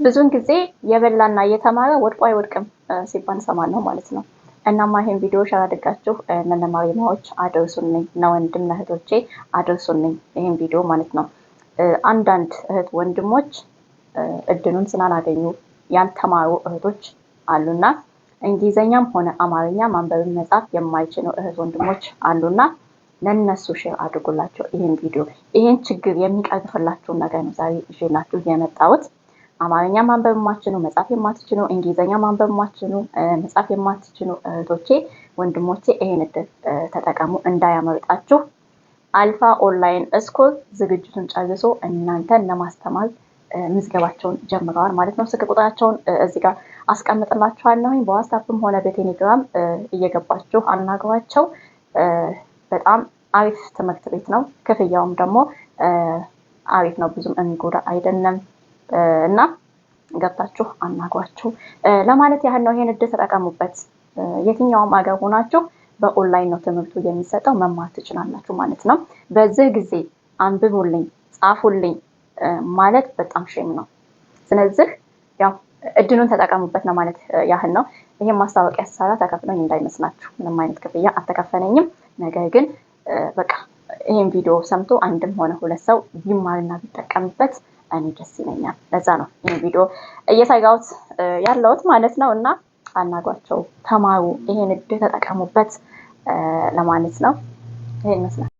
ብዙውን ጊዜ የበላና የተማረ ወድቆ አይወድቅም ሲባል እሰማለሁ ማለት ነው። እናማ ይሄን ቪዲዮ share አድርጋችሁ ለነማሪማዎች አድርሱልኝ፣ ለወንድም ለእህቶቼ አድርሱልኝ ይሄን ቪዲዮ ማለት ነው። አንዳንድ እህት ወንድሞች እድሉን ስላላገኙ ያልተማሩ እህቶች አሉና እንግሊዘኛም ሆነ አማርኛ ማንበብን መጻፍ የማይችሉ እህት ወንድሞች አሉና ለነሱ share አድርጉላቸው ይሄን ቪዲዮ። ይሄን ችግር የሚቀርፍላችሁን ነገር ነው ዛሬ ይዤላችሁ የመጣሁት። አማርኛ ማንበብ የማትችሉ፣ መጻፍ የማትችሉ፣ እንግሊዘኛ ማንበብ የማትችሉ፣ መጻፍ የማትችሉ እህቶቼ ወንድሞቼ ይሄን እድል ተጠቀሙ፣ እንዳያመልጣችሁ። አልፋ Online School ዝግጅቱን ጨርሶ እናንተን ለማስተማር ምዝገባቸውን ጀምረዋል ማለት ነው። ስልክ ቁጥራቸውን እዚህ ጋር አስቀምጥላችኋለሁኝ። በዋትስአፕም ሆነ በቴሌግራም እየገባችሁ አናግሯቸው። በጣም አሪፍ ትምህርት ቤት ነው። ክፍያውም ደግሞ አሪፍ ነው፣ ብዙም የሚጎዳ አይደለም እና ገብታችሁ አናግሯቸው ለማለት ያህል ነው። ይሄን እድል ተጠቀሙበት። የትኛውም አገር ሆናችሁ በኦንላይን ነው ትምህርቱ የሚሰጠው፣ መማር ትችላላችሁ ማለት ነው። በዚህ ጊዜ አንብቡልኝ፣ ጻፉልኝ ማለት በጣም shame ነው። ስለዚህ ያው እድሉን ተጠቀሙበት ነው ማለት ያህል ነው። ይሄን ማስታወቂያ ስሰራ ተከፍሎኝ እንዳይመስላችሁ፣ ምንም አይነት ክፍያ አልተከፈለኝም። ነገር ግን በቃ ይሄን ቪዲዮ ሰምቶ አንድም ሆነ ሁለት ሰው ቢማርና ቢጠቀምበት እኔ ደስ ይለኛል። ለዛ ነው ይሄን ቪዲዮ እየሰራሁት ያለሁት ማለት ነው። እና አናግሯቸው፣ ተማሩ፣ ይሄን እድል ተጠቀሙበት ለማለት ነው። ይሄን ይመስላል።